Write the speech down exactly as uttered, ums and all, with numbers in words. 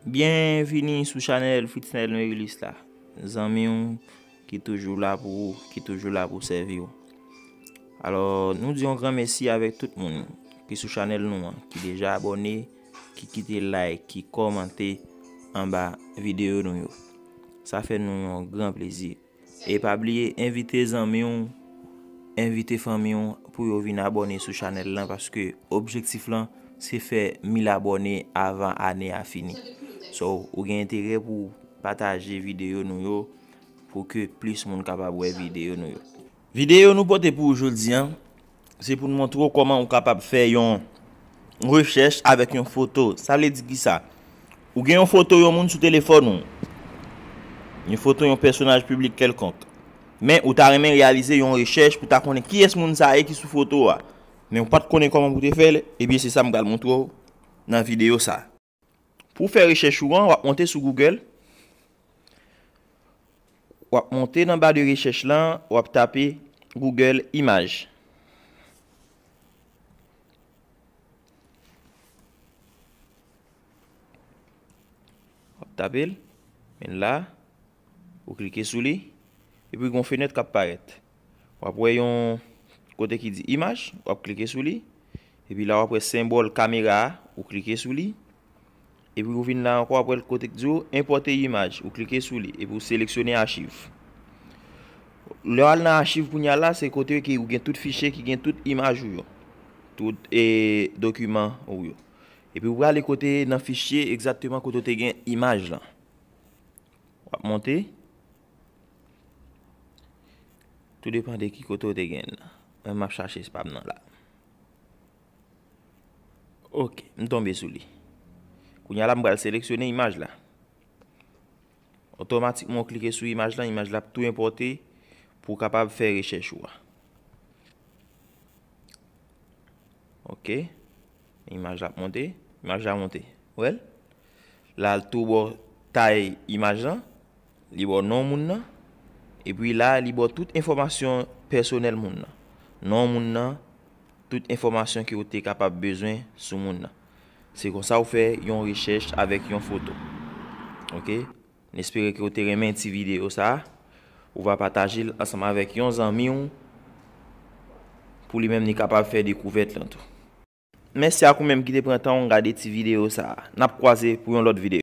Byenvini sou chanèl Fritznel Merilis la. Zanmi w ki toujou la pou ou, ki toujou la pou sèvi w. Alò, nou di yon gran mèsi avèk tout moun ki sou chanèl nou an, ki deja abòne, ki kite like, ki kòmante anba videyo nou yo. Sa fè nou yon gran plezi. E pa bliye envite zanmi w, envite fanmi w pou yo vin abòne sou chanèl lan, paske objektif lan se fè mil abòne avan ane a fini. So, ou gen enterè pou pataje videyo nou yo pou ke plis moun kapab wè videyo nou yo. Videyo nou pote pou ou jodi an, se pou n montre w kòman ou kapab fè yon rechèch avèk yon foto. Sa vle di ki sa? Ou gen yon foto yon moun sou telefòn ou. Yon foto yon pèsonaj piblik kèlkonk. Men ou ta renmen reyalize yon rechèch pou ta konnen kiyès moun sa ye ki sou foto a. Men ou pa t konnen kòman pou te fè l, ebyen se sa m pral montre w nan videyo sa. Pou w fè rechèch ou an, w ap monte sou Google. W ap monte nan ba de rechèch lan, w ap tape Google Imaj. W ap tape l, men la, ou klike sou li, epi gon fenèt k ap parèt. W ap wè yon kote ki di imaj, w ap klike sou li, epi la w ap wè senbòl kamera a, ou klike sou li, epi ou vin la ankò, w ap wè l kote k di w enpòte imaj, ou klike sou li, epi ou seleksyone achiv. Lè w al nan achiv kounye a la, se kote ke ou gen tout fichye ki gen tout imaj ou yo, tout, e, dokiman ou yo. Epi ou prale kote nan fichye egzakteman kote w te gen imaj lan. W ap monte. Tou depann de ki kote w te gen l. Mwen m ap chache, se pa m nan la. Ok, m tonbe sou li. Kounye a la, m pral seleksyone imaj la. Otomatikman, w klike sou imaj la, imaj la ap tou enpòte pou w kapab fè rechèch ou a. Ok. Imaj la ap monte. Imaj la monte. Ou wè l? La, l tou bò tay imaj lan. Li bò non moun nan. Epi la, li bò tout enfòmasyon pèsonèl moun nan. Non moun nan, tout enfòmasyon ke w te kapab bezwen sou moun nan. Se konsa w fè yon rechèch avèk yon foto. Ok? M espere ke w te renmen ti videyo sa a. Ou va pataje l ansanm avèk yon zanmi w pou li menm li kapab fè dekouvèt lan tou. Mèsi ak ou menm ki te pran tan w gade ti videyo sa a. N ap kwaze pou yon lòt videyo.